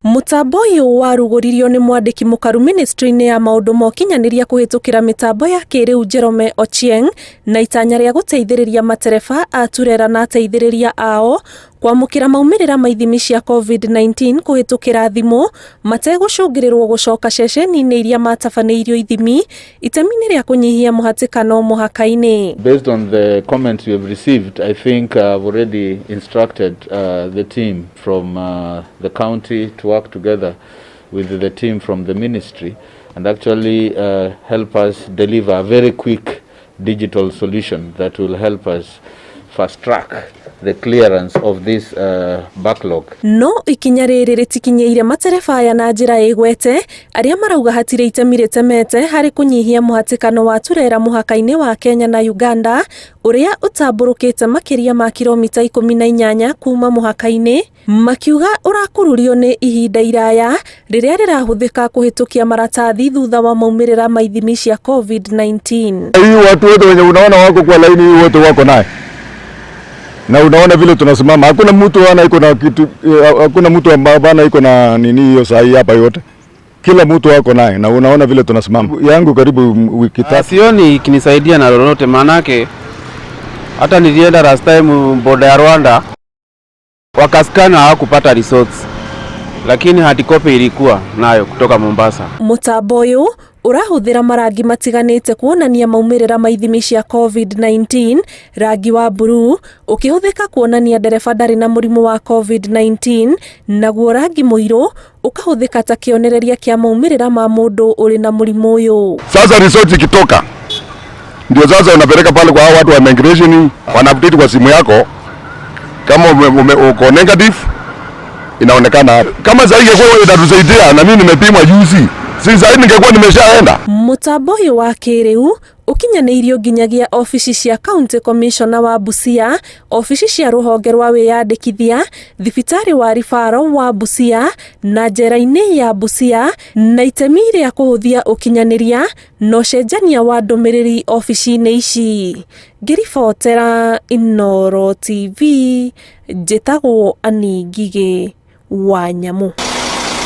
Mũtambo ũyũ warugũririo nĩ mwandĩki mũkaru ministry-inĩ ya maũndũ ma ũkinyanĩria kũhĩtũkĩra mĩtambo ya kĩrĩu Jerome Ochieng na itanya rĩa gũteithĩrĩria matereba a turera na ateithĩrĩria ao kwamũkĩra maumĩrĩra ma ithimi cia COVID-19 kũhĩtũkĩra thimũ mategũcũngĩrĩrwo gũcoka ceceni-inĩ iria matabanĩirio ithimi itemi-inĩ rĩa kũnyihia mũhatĩkano mũhaka-inĩ. Based on the comments we have received, I think I've already instructed the team from the county to work together with the team from the ministry and actually help us deliver a very quick digital solution that will help us fast track the clearance of this backlog. No ikinya rĩrĩ rĩtikinyĩire matereba aya na njĩra ĩgwete arĩa marauga hatirĩ itemi rĩtemete harĩ kũnyihia mũhatĩkano wa turera mũhaka-inĩ wa Kenya na Uganda ũrĩa ũtambũrũkĩte makĩria ma kilomita 18 kuma mũhaka-inĩ, makiuga ũrakururio nĩ ihinda iraya rĩrĩa rĩrahũthĩka kũhĩtũkia maratathi thutha wa maumĩrĩra ma ithimi cia COVID-19. Hii watu wote wenye unaona wako kwa laini hii wote wako naye, na unaona vile tunasimama, hakuna mtu ana iko na kitu, hakuna mtu ambaye iko na nini hiyo sahi hapa yote, kila mtu wako naye, na unaona vile tunasimama. Yangu karibu wiki 3. Sioni ikinisaidia na lolote, maanake hata nilienda last time boda ya Rwanda wakaskana hawakupata results, lakini hard copy ilikuwa nayo kutoka Mombasa. Mũtambo ũyũ ũrahũthĩra marangi matiganĩte kuonania maumĩrĩra ma ithimi cia COVID-19, rangi wa mburuu ũkĩhũthĩka kuonania ndereba ndarĩ na mũrimũ wa COVID-19, naguo rangi mũirũ ũkahũthĩka ta kĩonereria kĩa maumĩrĩra ma mũndũ ũrĩ na mũrimũ ũyũ. Sasa result ikitoka ndio sasa unapeleka pale kwa hao watu wa immigration, wana update kwa simu yako kama uko negative inaonekana hapo. Kama sasa ingekuwa itatusaidia na mimi nimepimwa juzi, si sasa ningekuwa nimeshaenda. Mũtambo ũyũ wa kĩrĩu ũkinyanĩirio nginyagia obici cia County Commissioner wa Busia, obici cia rũhonge rwa wĩyandĩkithia, thibitarĩ wa Referral wa Busia na njera-inĩ ya Busia, na itemi rĩa kũhũthia ũkinyanĩria na ũcenjania wa ndũmĩrĩri obici-inĩ ici. Ngĩribotera Inooro TV, njĩtagwo Annie Ngigĩ wa Nyamu.